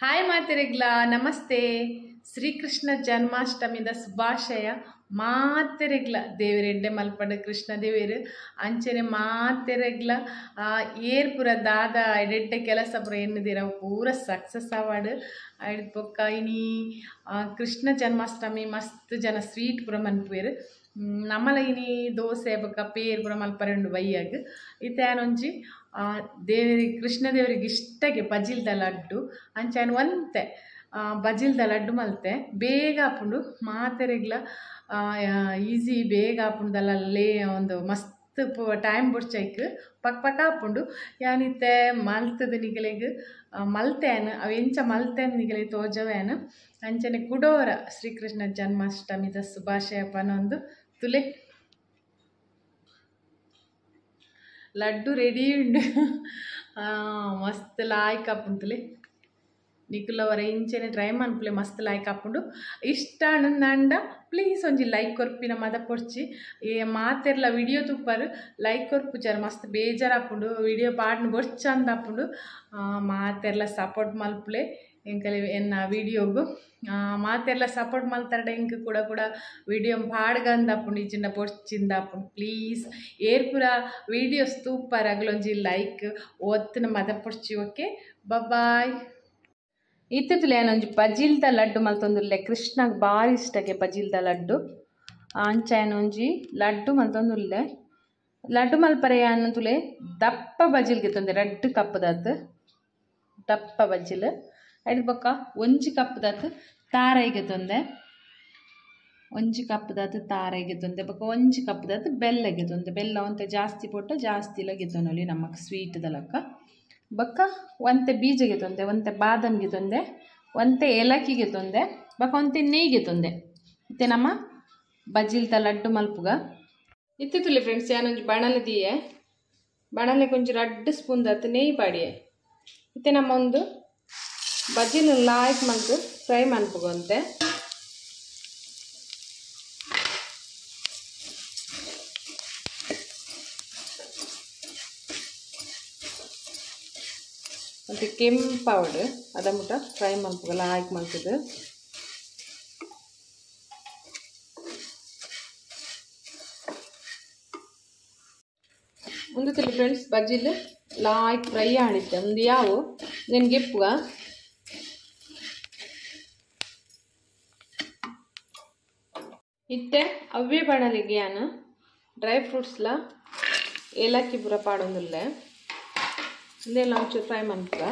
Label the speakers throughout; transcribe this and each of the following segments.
Speaker 1: Hi ಮಾತೆರೆಗ್ಲ namaste. Sri Krishna ಜನ್ಮಾಷ್ಟಮಿದ ಶುಭಾಶಯ ಮಾತೆರೆಗ್ಲ. ದೇವರೆಡ್ಡೆ ಮಲ್ಪಡ ಕೃಷ್ಣ ದೇವರು ಅಂಚನೆ ಮಾತೆರೆಗ್ಲ ಏರ್ಪುರ ದಾದ ಎಡೆಡ್ಡೆ ಕೆಲಸ ಪುರ ಎನ್ನುದಿರ ಪೂರ ಸಕ್ಸಸ್ ಅವಾರ್ಡ್ ಐಡ್ ಬೊಕ್ಕ ಇನಿ ಕೃಷ್ಣ ಜನ್ಮಾಷ್ಟಮಿ ಮಸ್ತ್ ಜನ ಸ್ವೀಟ್ ಪುರ ಮನ್ಪುವೆರ್. ನಮ್ಮಲ ಇನಿ ದೋಸೆ ಬೊಕ್ಕ ಪೇರ್ ಪುರ ಮಲ್ಪರೆ ಉಂಡು ಬಯ್ಯಾಗ್. ಇತ್ತೆ ಆನೊಂಜಿ ದೇವರಿಗೆ ಕೃಷ್ಣ ದೇವರಿಗೆ ಇಷ್ಟಗೆ ಬಜಿಲ್ದ ಲಡ್ಡು ಅಂಚೆ ಒಂತೆ ಬಜಿಲ್ದ ಲಡ್ಡು ಮಲ್ತೆ. ಬೇಗ ಆಪುಂಡು ಮಾತೆರೆಗ್ಲ ಈಸಿ ಬೇಗ ಆಪುಂಡಲ್ಲ ಲೇ ಒಂದು ಮಸ್ತ್ ಟೈಮ್ ಬುಡ್ಚೈಕ್ ಪಕ್ ಪಕ್ ಆಪುಂಡು. ಯಾನಿತ್ತೆ ಮಲ್ತದ ನಿಗಲೆಗ್ ಮಲ್ತೇನ್ ಅವು ಎಂಚ ಮಲ್ತೇನ್ ನಿಗಲೆ ತೋಜವೇನು. ಅಂಚನೆ ಕುಡೋರ ಶ್ರೀಕೃಷ್ಣ ಜನ್ಮಾಷ್ಟಮಿದ ಶುಭಾಶಯ ಪನೊಂದು ತುಲೆ ಲಡ್ಡು ರೆಡಿ ಉಂಡು. ಮಸ್ತ್ ಲಾಯ್ಕ್ ಆಪುಂಡು ತುಲೆ. ನಿಕುಲವರ ಇಂಚೆನೆ ಟ್ರೈ ಮನ್ಪುಲೆ ಮಸ್ತ್ ಲಾಯ್ಕ್ ಆಪುಂಡು. ಇಷ್ಟ ಅಂಡ ಪ್ಲೀಸ್ ಒಂಜಿ ಲೈಕ್ ಕೊರ್ಪಿನ ಮದ ಪೊರ್ಚಿ. ಏ ಮಾತೆರ್ಲ ವಿಡಿಯೋ ತೂಪರ್ ಲೈಕ್ ಕೊರ್ಪುಜಾರ್ ಮಸ್ತ್ ಬೇಜಾರ್ ಆಪುಂಡು. ವಿಡಿಯೋ ಪಾಡ್ನ ಬೊರ್ಚ ಅಂದ್ ಆಪುಂಡು. ಮಾತೆರ್ಲ ಸಪೋರ್ಟ್ ಮಲ್ಪುಲೆ ಎಂಕಲೆ ಎನ್ನ ವಿಡಿಯೋಗು. ಮಾತೆರ್ಲ ಸಪೋರ್ಟ್ ಮಲ್ತಾರಡ ಇಂಕ್ ಕೂಡ ಕೂಡ ವಿಡಿಯೋ ಪಾಡ್ಗಂದ ಆಪುಂಡು ಇಜ್ಜಿಂಡ ಬೊರ್ಚಿಂದ ಆಪುಂಡು. ಪ್ಲೀಸ್ ಏರ್ ಪೂರ ವಿಡಿಯೋಸ್ ತೂಪರ್ ಅಗಲೊಂಜಿ ಲೈಕ್ ಒತ್ತುನ ಮದ ಪೊರ್ಚಿ. Okay bye. ಇತ್ತುಲೆ ಒಂಜಿ ಬಜಿಲ್ದ ಲಡ್ಡು ಮಲ್ತೊಂದುಲ್ಲೆ. ಕೃಷ್ಣಗ್ ಬಾರಿ ಇಷ್ಟಗೆ ಬಜಿಲ್ದ ಲಡ್ಡು. ಅಂಚ ಒಂಜಿ ಲಡ್ಡು ಮಲ್ತೊಂದುಲ್ಲೆ. ಲಡ್ಡು ಮಲ್ಪರೆ ತುಲೆ ದಪ್ಪ ಬಜಿಲ್ಗೆ ತೊಂದೆ ರಡ್ಡು ಕಪ್ಪುದಾತ್ ದಪ್ಪ ಬಜಿಲ್. ಐದು ಬೊಕ್ಕ ಒಂಜಿ ಕಪ್ಪುದಾತ್ ತಾರೈಗೆ ತೊಂದೆ, ಒಂಜಿ ಕಪ್ಪುದಾತ್ ತಾರೈಗೆ ತೊಂದೆ, ಬೊಕ್ಕ ಒಂಜಿ ಕಪ್ಪುದಾತ್ ಬೆಲ್ಲಗೆ ತೊಂದೆ. ಬೆಲ್ಲ ಒಂತೆ ಜಾಸ್ತಿ ಪೊಟ್ಟ ಜಾಸ್ತಿ ಗೆತೊನೊಲಿ ನಮಕ್ ಸ್ವೀಟ್ದ ಲಕ್ಕ. ಬೊಕ್ಕ ಒಂತೆ ಬೀಜಗೆ ತೊಂದೆ, ಒಂತೆ ಬಾದಾಮಿಗೆ ತೊಂದೆ, ಒಂತೆ ಏಲಕ್ಕಿಗೆ ತೊಂದೆ, ಬೊಕ್ಕ ಒಂತೆ ನೆಯ್ಗೆ ತೊಂದೆ. ಇತ್ತೆ ನಮ್ಮ ಬಜಿಲ್ತ ಲಡ್ಡು ಮಲ್ಪುಗ. ಇತ್ತೆ ತುಲೆ ಫ್ರೆಂಡ್ಸ್ ಯಾನೊಂಜಿ ಬಾಣಲೆ ದೀಯೆ. ಬಾಣಲೆ ಕೊಂಚ ರಡ್ಡು ಸ್ಪೂನ್ ದಾತ್ ನೆಯ್ಯಿ ಪಾಡಿಯೆ. ಇತ್ತೆ ನಮ್ಮ ಒಂದು ಬಜಿಲ್ ಲಾಯ್ಕ್ ಮಲ್ತು ಫ್ರೈ ಮನ್ಪುಗ ಒಂತೆ. ಮತ್ತು ಕೆಂಪಾವಡು ಅದ ಮುಟ್ಟ ಫ್ರೈ ಮಲ್ಪುಗ ಲಾಯ್ಕ್ ಮಲ್ತದ. ಒಂದು ತುಲೆ ಫ್ರೆಂಡ್ಸ್ ಬಜಿಲ್ ಲಾಯ್ಕ್ ಫ್ರೈ ಆಣಿತ್ತೆ. ಒಂದು ಯಾವು ನೆನ್ಗೆಪ್ಪುಗ. ಇತ್ತೆ ಅವ್ವೇ ಬಾಣಲಿಗೆ ಯಾನು ಡ್ರೈ ಫ್ರೂಟ್ಸ್ಲ ಏಲಕ್ಕಿ ಪೂರ ಪಾಡೊಂದುಲ್ಲೆ. ಇಂದೆಲ್ಲ ಒಂಚೂರು ಫ್ರೈ ಮನ್ಪುಗ.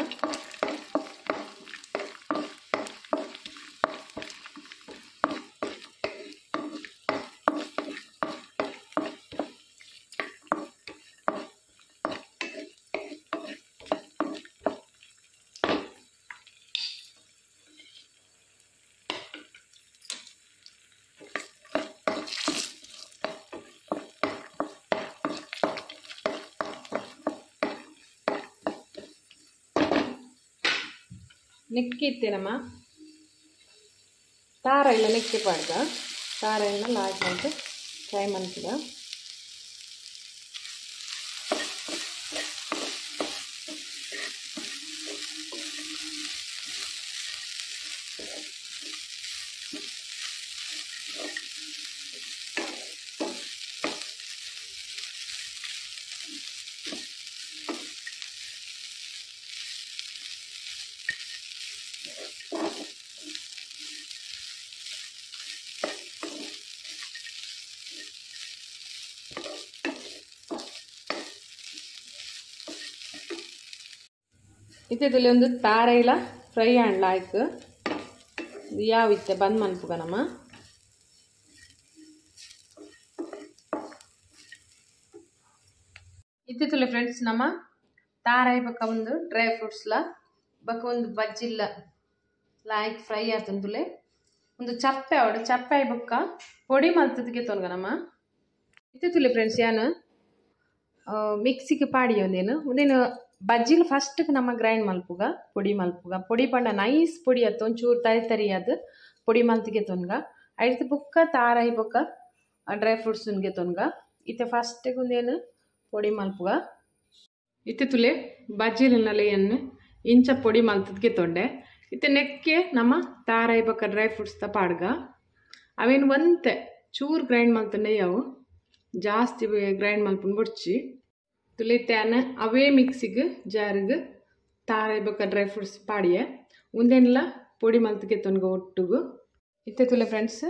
Speaker 1: ನೆಕ್ಕಿ ಇತ್ತೆ ನಮ್ಮ ತಾರ ಇಲ್ಲ ನೆಕ್ಕಿ ಪಾಡ್ದ ತಾರ ಇಲ್ಲ ಲಾಯ್ಕ್ ಮಲ್ತು ಫ್ರೈ ಮನ್ಪುಗ. ಇತ್ತದಲ್ಲಿ ಒಂದು ತಾರೈಲ ಫ್ರೈ ಆಂಡ್ ಲಾಯ್ಕ್ ಯಾವ ಇತ್ತೆ ಬಂದ್ ಮನ್ಪುಗ ನಮ್ಮ. ಇತ್ತಿತ್ತಲೆ ಫ್ರೆಂಡ್ಸ್ ನಮ್ಮ ತಾರೈ ಬೊಕ್ಕ ಒಂದು ಡ್ರೈ ಫ್ರೂಟ್ಸ್ಲ ಬೊಕ್ಕ ಒಂದು ಬಜ್ಜಿಲ್ಲ ಲಾಯ್ಕ್ ಫ್ರೈ ಆತಂದುಲೆ. ಒಂದು ಚಪ್ಪೆ ಅವಡು ಚಪ್ಪೆ ಆಯ್ ಬೊಕ್ಕ ಪೊಡಿ ಮಲ್ತದಕ್ಕೆ ತೊನ್ಗ ನಮ್ಮ. ಇತ್ತಿತ್ತಲೆ ಫ್ರೆಂಡ್ಸ್ ಯಾನು ಮಿಕ್ಸಿಗೆ ಪಾಡಿ ಒಂದೇನು ಒಂದೇನು ಬಜ್ಜಿಲ್ ಫಸ್ಟ್ ನಮ್ಮ ಗ್ರೈಂಡ್ ಮಲ್ಪುಗ ಪೊಡಿ ಮಲ್ಪುಗ. ಪೊಡಿ ಪಂಡ ನೈಸ್ ಪೊಡಿ ಅತ್ತು ಒಂಚೂರು ತರಿ ತರಿ ಅದು ಪೊಡಿ ಮಲ್ತಿಗೆ ತೊನ್ಗ. ಐದು ಬೊಕ್ಕ ತಾರಾಯಿ ಬೊಕ್ಕ ಡ್ರೈ ಫ್ರೂಟ್ಸ್ ಉನ್ಗೆ ತೊನ್ಗ. ಇತ್ತೆ ಫಸ್ಟಿಗೆ ಒಂದೇನು ಪೊಡಿ ಮಲ್ಪುಗ. ಇತ್ತೆ ತುಲೆ ಬಜ್ಜಿಲಿನಲೆಯನ್ನು ಇಂಚ ಪೊಡಿ ಮಲ್ತದ್ಗೆ ತೊಂಡೆ. ಇತ್ತೆ ನೆಕ್ಕೆ ನಮ್ಮ ತಾರಾಯಿ ಬೊಕ್ಕ ಡ್ರೈ ಫ್ರೂಟ್ಸ್ ತ ಪಾಡ್ಗ ಅವೇನು ಒಂತೆ ಚೂರು ಗ್ರೈಂಡ್ ಮಲ್ತಂಡೆ ಅವು ಜಾಸ್ತಿ ಗ್ರೈಂಡ್ ಮಲ್ಪುಂಡು ಬೊಡ್ಚಿ ತುಲಿತ್ಯಾನ ಅವೇ ಮಿಕ್ಸಿಗೆ ಜಾರಿಗೆ ತಾರಾಯಿ ಬೊಕ್ಕ ಡ್ರೈ ಫ್ರೂಟ್ಸ್ ಪಾಡಿಯೆ ಉಂದೆನ್ಲ ಪೊಡಿ ಮಲ್ತಿಗೆ ತೊನ್ಗ ಒಟ್ಟುಗು ಇತ್ತೆ ತುಲೆ ಫ್ರೆಂಡ್ಸ್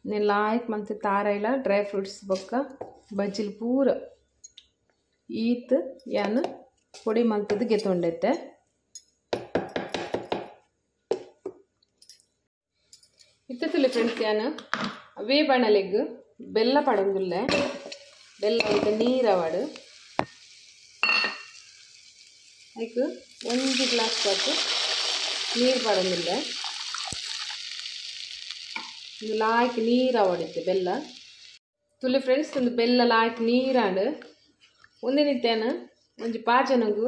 Speaker 1: నేను ಲಾಯ್ಕ್ ಮಂತ್ ತಾರಾಯಿಲ ಡ್ರೈ ಫ್ರೂಟ್ಸ್ ಬೊಕ್ಕ ಬಜ್ಜಿಲ್ ಪೂರ ಈತ್ ಯಾನ್ ಪೊಡಿ ಮಲ್ತದ ಗೆತೊಂಡೈತೆ ಇತ್ತೆ ತುಲೆ ಫ್ರೆಂಡ್ಸ್ ಯಾನ್ ಅವೇ ಬಣಲೆಗ್ ಬೆಲ್ಲ ಪಡೊಂದುಲ್ಲೆ ಬೆಲ್ಲ ಐತ ನೀರವಡು ಐಕ್ ಒಂಜಿ ಗ್ಲಾಸ್ ಪತ್ತು ನೀರು ಪಡೊಂದುಲ್ಲೆ ಇಂದು ಲಾಯ್ಕ್ ನೀರು ಬೆಲ್ಲ ತುಲೆ ಫ್ರೆಂಡ್ಸ್ ಒಂದು ಬೆಲ್ಲ ಲಾಯ್ಕ್ ನೀರಾಂಡು ಒಂದಿನಿತ್ಯಾನ ಒಂಜಿ ಪಾಚನಗು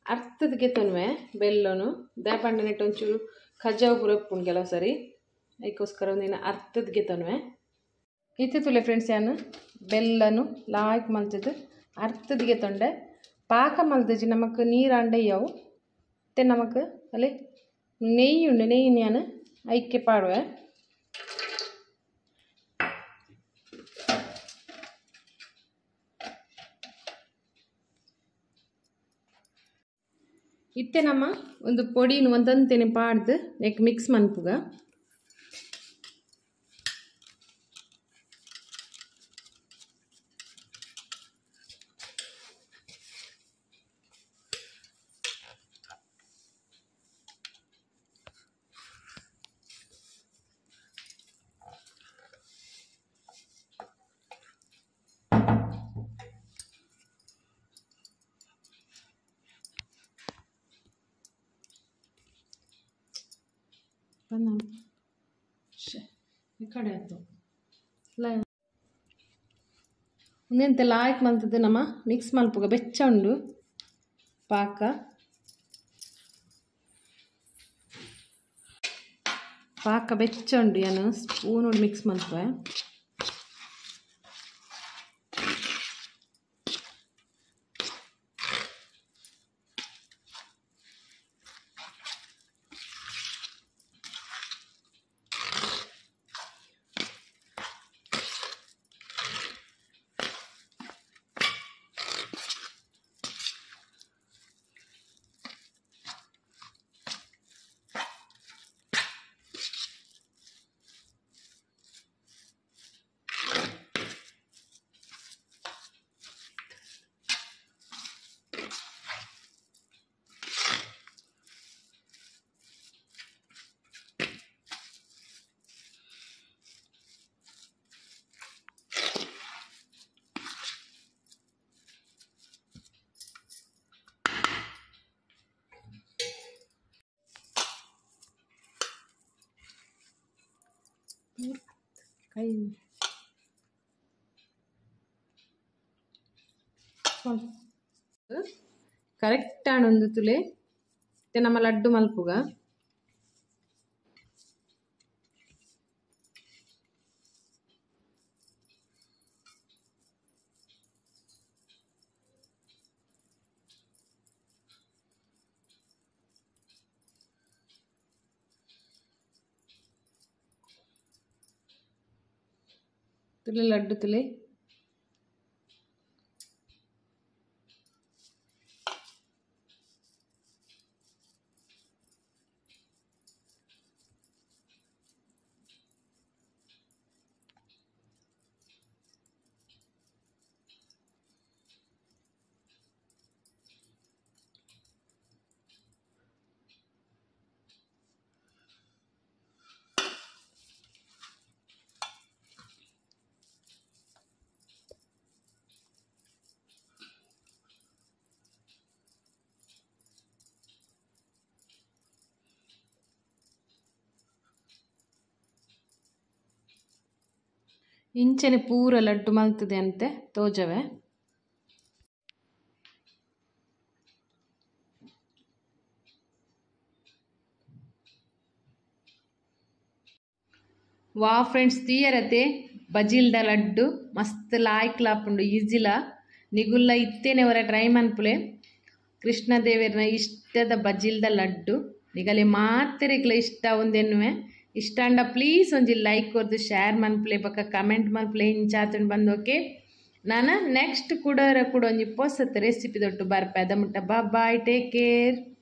Speaker 1: ಅರ್ಥದ ಗೆತ್ತೊನ್ವೆ ಬೆಲ್ಲನು ದಾಪಂಡ ನೆಟ್ಟು ಒಂಚೂರು ಖಜಾವು ಪೂರ ಉಪ್ಪುಂಡು ಕೆಲವು ಸರಿ ಅದಕ್ಕೋಸ್ಕರ ಒಂದಿನ ಅರ್ಥದ ಗೆತ್ತೊನ್ವೆ ಇತ್ತೆ ತುಲೆ ಫ್ರೆಂಡ್ಸ್ ಯಾನು ಬೆಲ್ಲನು ಲಾಯ್ಕ್ ಮಲ್ತದ್ದು ಅರ್ಥದ ಗೆತ್ತೊಂಡೆ ಪಾಕ ಮಲ್ತಜಿ ನಮಕ್ ನೀರಾಂಡೆ ಅವು ಮತ್ತೆ ನಮಕ್ ಅಲ್ಲಿ ನೆಯ್ಯಿ ಉಂಡು ನೆಯ್ಯಿ ನಾನು ಐಕ್ಕೆ ಪಾಡುವೆ ಇತ್ತೆ ನಮ್ಮ ಒಂದು ಪೊಡಿನ ಒಂದಂತೇನೆ ಪಾಡ್ದು ನೆಕ್ ಮಿಕ್ಸ್ ಮನ್ಪುಗ ಈ ಕಡೆ ಆಯ್ತು ಒಂದೆಂತ ಲಾಯ್ಕ್ ಮಲ್ತದ್ದು ನಮ್ಮ ಮಿಕ್ಸ್ ಮಲ್ಪುಗ ಬೆಚ್ಚ ಉಂಡು ಪಾಕ ಪಾಕ ಬೆಚ್ಚ ಉಂಡು ಏನು ಸ್ಪೂನ್ ಮಿಕ್ಸ್ ಮಲ್ಪುವೆ ಕೈ ಕರೆಕ್ಟ್ ಆಣೊಂದು ತುಲೆ ನಮ್ಮ ಲಡ್ಡು ಮಲ್ಪುಗ ತುಲೆ ಲಡ್ಡು ತುಲೆ ಇಂಚನೆ ಪೂರ ಲಡ್ಡು ಮಲ್ತದೆ ಅಂತೆ ತೋಜವೆ ವಾ ಫ್ರೆಂಡ್ಸ್ ತೀಯರತೆ ಬಜಿಲ್ದ ಲಡ್ಡು ಮಸ್ತ್ ಲಾಯ್ಕ್ ಲಾಪುಂಡು ಈಜಿಲ ನಿಗುಲ್ಲ ಇತ್ತೇನೆ ಅವರ ಟ್ರೈ ಮನ್ಪುಲೆ ಕೃಷ್ಣ ದೇವರನ ಇಷ್ಟದ ಬಜಿಲ್ದ ಲಡ್ಡು. ನಿಗಲೆ ಮಾತೆರೆಗ್ಲ ಇಷ್ಟ ಒಂದೆನ್ನುವೆ ಇಷ್ಟ ಅಂಡ ಪ್ಲೀಸ್ ಒಂಜಿ ಲೈಕ್ ಕೊರ್ದು ಶೇರ್ ಮನ್ಪುಲೆ ಬೊಕ ಕಮೆಂಟ್ ಮನ್ಪುಲೆ ಇಂಚಾತುಂಡು ಬಂದು ಓಕೆ. ನಾನು ನೆಕ್ಸ್ಟ್ ಕೂಡ ಕೂಡ ಒಂಜಿ ಪೊಸತ್ ರೆಸಿಪಿ ದೊಟ್ಟು ಬರ್ಪೆ. ಅದ ಮುಟ್ಟ ಬಾಯ್, ಟೇಕ್ ಕೇರ್.